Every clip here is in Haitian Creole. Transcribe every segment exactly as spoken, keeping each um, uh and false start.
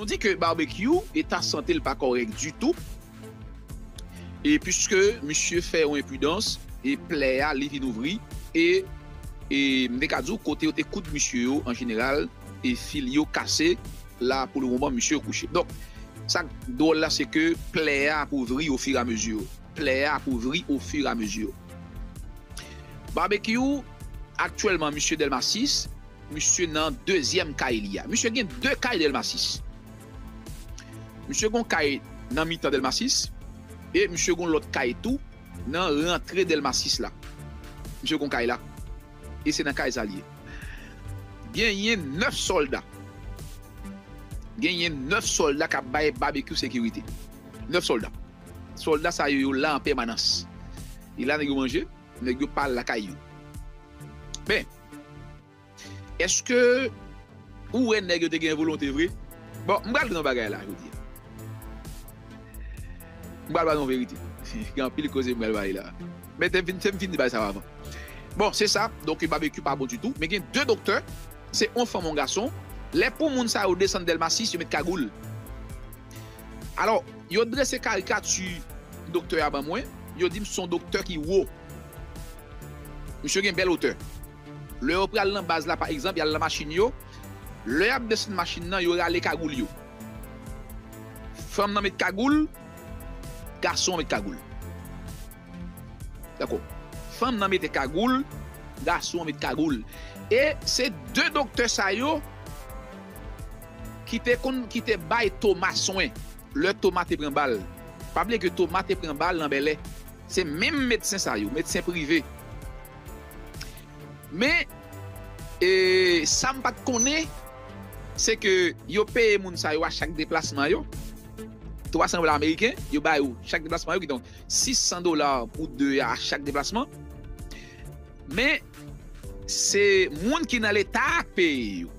di ke Barbecue, eta sante l pa kòrèk ditou. E piske misye fè yon enpidans, e plè a, li vin ouvri, e, e m te ka di w, kote yo te koud misye yo, an jeneral, e fil yo kase, la, pou le moman, misye kouche. Donk, sa k dwòl la, se ke plè a ap ouvri ofiramezi. Plè a ap ouvri ofiramezi. Barbecue, aktyèlman, misye Dèlma sis, misye nan dezyèm kay li a. Misye gen de kay Dèlma sis. Misye gon kay nan mitan Dèlma sis, e misye gon lòt kay tou nan rantre Dèlma sis la. Misye gon kay la. E se nan kay sa l ye. Genyen nèf sòlda. Genyen nèf sòlda k ap bay Barbecue sekirite. Nèf sòlda. Sòlda sa yo, yo la an pèmanans. E la nèg yo manje, nèg yo pa al lakay yo. Men, èske ou wè nèg yo te gen volonte vre? Bon, m pral di nou bagay la, jodi a. M pral ba nou verite. Gen anpil koze m pral bay la. Men te m fin, te m fin di bagay sa yo avan. Bon, se sa. Donk, Barbecue pa bon ditou. Men gen de doktè. Se yon fanm, yon gason. Lè pou moun sa yo desann Dèlma sis, yo met kagoul. Alò, yo drese karikati doktè a ban mwen. Yo di m se yon doktè ki wo. Misye gen bèl wotè. Lè yo pral nan baz la, pa egzanp, y al nan machin yo. Lè y ap desann machin nan, yo rale kagoul yo. Fanm nan met kagoul, gason an met kagoul. Dakò. Fanm nan mete kagoul, gason an met kagoul. E se de doktè sa yo ki te konn, ki te bay Toma swen. Lè Toma te pran bal. Pa bliye ke Toma te pran bal nan Bèlè. Se menm medsen sa yo, medsen prive. Men, e, sa m pa t konnen, se ke yo peye moun sa yo a chak deplasman yo. Twa san dola ameriken, yo ba yo chak deplasman yo, kidonk sis san dola pou de a chak deplasman. Men, se moun ki nan Leta a k peye yo.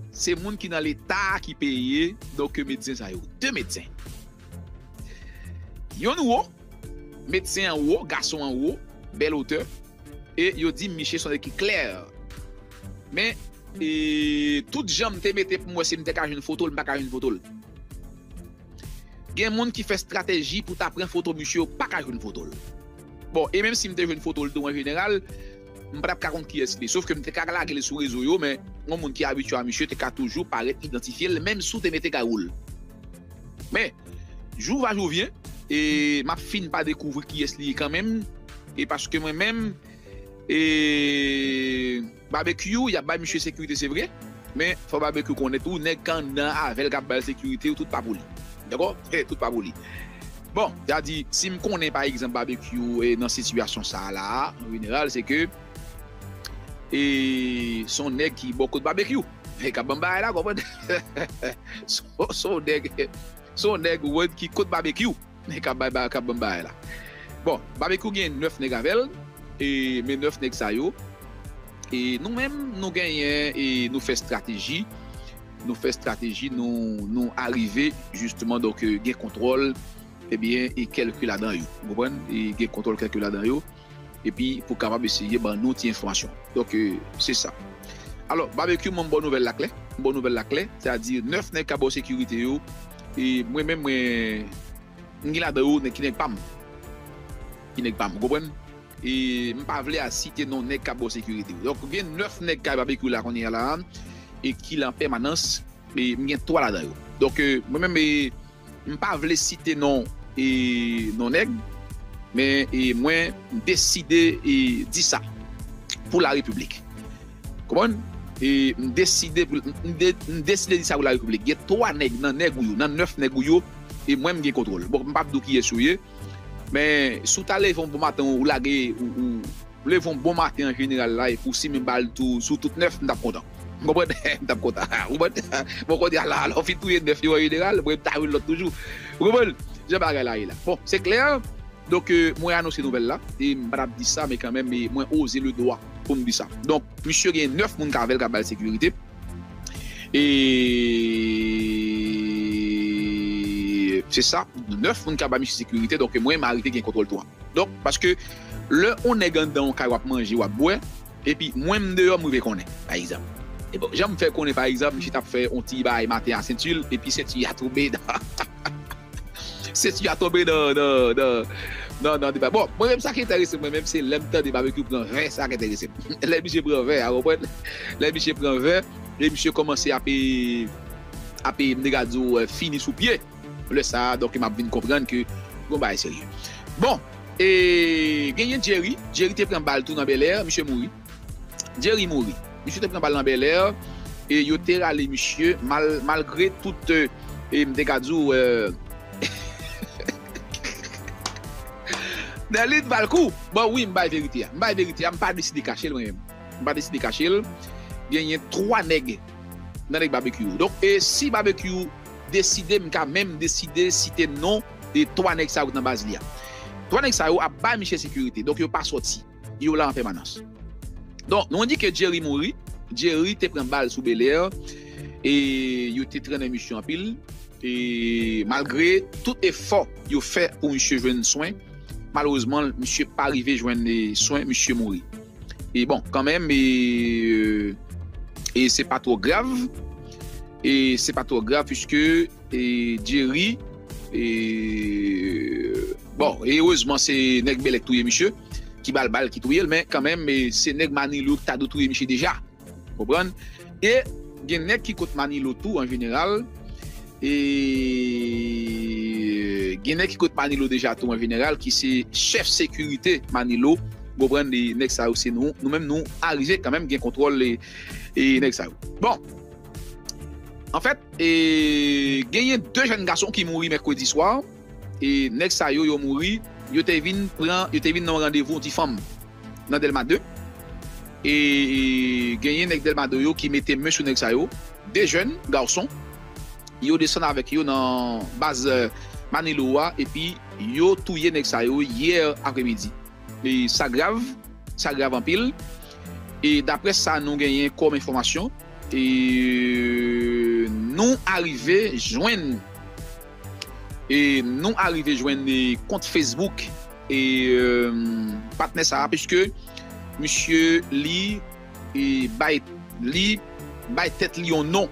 Se moun ki nan Leta a ki peye, donk, medsen sa yo. De medsen. Yonn wo, medsen an wo, gason an wo, bèl wotè. E yo di m misye se yon nèg ki klè. Men, e, tout jan m te mete pou m wè si m te ka jwenn foto l, m pa ka jwenn foto l. Gen moun ki fè estrateji pou ta pran foto misye, yo pa ka jwenn foto l. Bon, e menm si m te jwenn foto l tou an jeneral, m pa t ap ka konn kiyès li. Sof ke m te ka lage l sou rezo yo, men yon moun ki abitye a misye te ka toujou parèt idantifye l, menm si w te mete kagoul. Men, jou va jou vyen, e m ap fin pa dekouvri kiyès li ye kanmenm, e paske mwen menm, e Barbecue, y ap bay misye sekirite, se vre, men fò Barbecue konnen tou, nèg k anndan avè l k ap ba l sekirite, tout pa pou li. Dakò? Eh, tout pa pou li. Bon, sa di, si m konnen, pa egzanp, Barbecue, e nan sitiyasyon sa a la, an jeneral, se ke, e, se yon nèg ki bò kot Barbecue. E k ap ban m bagay la, konprann? Se, se yon nèg, se yon nèg, ou konprann, ki kot Barbecue. K ap bay, k ap ban m bagay la. Bon, Barbecue gen nèf nèg avè l, e, men nèf nèg sa yo, e nou menm, nou genyen, e nou fè estrateji, nou fè estrateji, nou, nou arive, jisteman, donk, e, gen kontwòl, ebyen, e kèlke ladan yo. Ou konprann? E gen kontwòl kèlke ladan yo, epi pou kapab eseye ban nou ti enfòmasyon. Donk, e, se sa. Alò, Barbecue, mwen, m ba w nouvèl la klè, m ba w nouvèl la klè, sètadi nèf nèg k ap ba w sekirite yo, e mwen menm, mwen, m gen ladan yo nèg ki nèg pa m. Ki nèg pa m, ou konprann? E m pa vle al site non nèg k ap ba w sekirite yo. Donk, gen nèf nèg kay Barbecue la kounye a la, e ki la an pèmanans, e m gen twa ladan yo. Donk, e, mwen menm, e, m pa vle site non, e, non nèg, men, e, mwen, m deside, e, di sa pou larepiblik. Konprann? E m deside pou, m de-, m deside di sa pou larepiblik. Gen twa nèg nan nèg ou yo, nan nèf nèg ou yo, e mwen m gen kontwòl. Bon, m p ap di w kiyès yo ye, men si w ta leve yon bon maten, ou lage, ou, ou leve yon bon maten an jeneral la, epi w simen bal tou, sou tout nèf, m t ap kontan. M konprann? M t ap kontan. Ou konprann? Bon, kounye a la, lè w fin touye nèf yo an jeneral, mwen m ta jwenn lòt toujou. Ou konprann? Jan bagay la ye la. Bon, se klè. Donk, e, mwen anonse nouvèl la, e m pa t ap di sa, men kanmenm, e mwen oze le dwa pou m di sa. Donk, misye gen nèf moun k avè l k ap ba l sekirite. E se sa, nèf moun k ap ba misye sekirite, donk mwen, m arive gen kontwòl twa. Donk, paske lè yon nèg anndan yon kay w ap manje, w ap bwè, epi mwen m deyò, m rive konnen, pa egzanp. E bon, jan m fè konnen, pa egzanp, misye t ap fè yon ti bagay maten a senti l, epi senti a tonbe nan, senti a tonbe nan, nan, nan, nan, nan deba. Bon, mwen menm, sa ki enterese mwen menm, se lè m tande Babekyou pran vè, sa ki enterese m. Lè misye pran vè a, ou konprann? Lè misye pran vè, e misye kòmanse ap, ap, m te ka di w, fini sou pye. Lè sa a, donk, m ap vin konprann ke gon bagay serye. Bon, e genyen Jerry. Jerry te pran bal tou nan Bèlè, misye mouri. Jerry mouri. Misye te pran bal nan Bèlè, e yo te rale misye, mal, malgre tout, e, e m te ka di w, e, Nerline Valcourt. Bon, wi, m bay verite a. M bay verite a, m pa deside kache l, mwen menm. M pa deside kache l. Genyen twa nèg nan nèg Babekyou yo. Donk, e si Babekyou deside, m ka menm deside site non de twa nèg sa yo nan baz li a. Twa nèg sa yo ap bay misye sekirite. Donk, yo pa sòti. Yo la an pèmanans. Donk, nou di ke Jerry mouri. Jerry te pran bal sou Bèlè. E yo te trennen misye anpil. E malgre tout efò yo fè pou misye jwenn swen, malerezman, misye pa rive jwenn, e, swen, misye mouri. E bon, kanmenm, e, e se pa twò grav. E se pa twò grav, piske, e, Jerry, e, bon, e erezman, se nèg Bèlè k touye misye, ki ba l bal, ki touye l, men kanmenm, e, se nèg Manilo ki ta dwe touye misye deja. Konprann? E gen nèg ki kot Manilo tou, an jeneral. E gen nèg ki kot Manilo deja tou, an jeneral, ki se chèf sekirite Manilo. Konprann? E nèg sa yo, se nou. Nou menm, nou arive kanmenm gen kontwòl, e, e nèg sa yo. Bon. Anfèt, e, genyen de jèn gason ki mouri mèkredi swa. E nèg sa yo, yo mouri. Yo te vin pran, yo te vin nan yon randevou yon ti fanm nan Dèlma de. E, e genyen nèg Dèlma de yo ki mete men sou nèg sa yo. De jèn gason, yo desann avèk yo nan baz, e, Manilo a, epi yo touye nèg sa yo yè apremidi. E sa grav, sa grav anpil. E daprè sa nou genyen kòm enfòmasyon, e nou arive jwenn, e nou arive jwenn, e, kont Facebook, e, e, patnè sa a, piske misye li, e, bay, li bay tèt li yon non.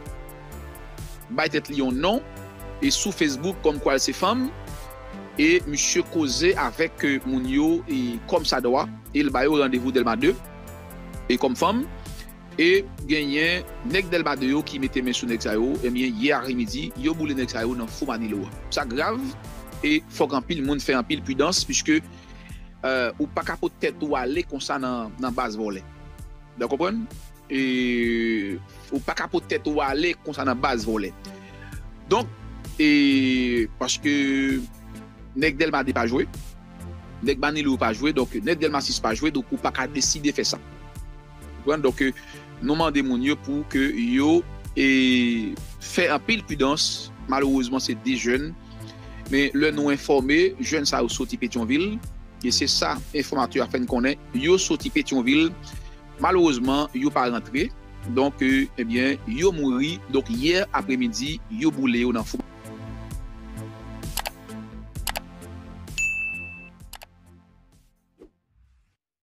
Bay tèt li yon non, e, sou Facebook kòmkwa l se fanm, e misye koze avèk, e, moun yo, e, kòm sa dwa, e l ba yo randevou Dèlma de, e kòm fanm, e genyen nèg Dèlma de yo ki mete men sou nèg sa yo, ebyen, yè apremidi, yo boule nèg sa yo nan fou Manilo a. Sa grav, e fòk anpil moun fè anpil pridans, piske, e, ou pa ka pot tèt ou ale konsa nan, nan baz vòlè. Ou konprann? E ou pa ka pot tèt ou ale konsa nan baz vòlè. Donk, e paske nèg Dèlma de pa jwe, nèg Manilo pa jwe, donk nèg Dèlma sis pa jwe, donk ou pa ka deside fè sa. Ou konprann? Donk, e, nou mande moun yo pou ke yo, e, fè anpil pridans. Malerezman, se de jèn. Men lè nou enfòme, jèn sa yo soti Petyonvil. E se sa enfòmatè a fè n konnen. Yo soti Petyonvil. Malerezman, yo pa rantre. Donk, e, ebyen, yo mouri. Donk, yè apremidi, yo boule yo nan fou.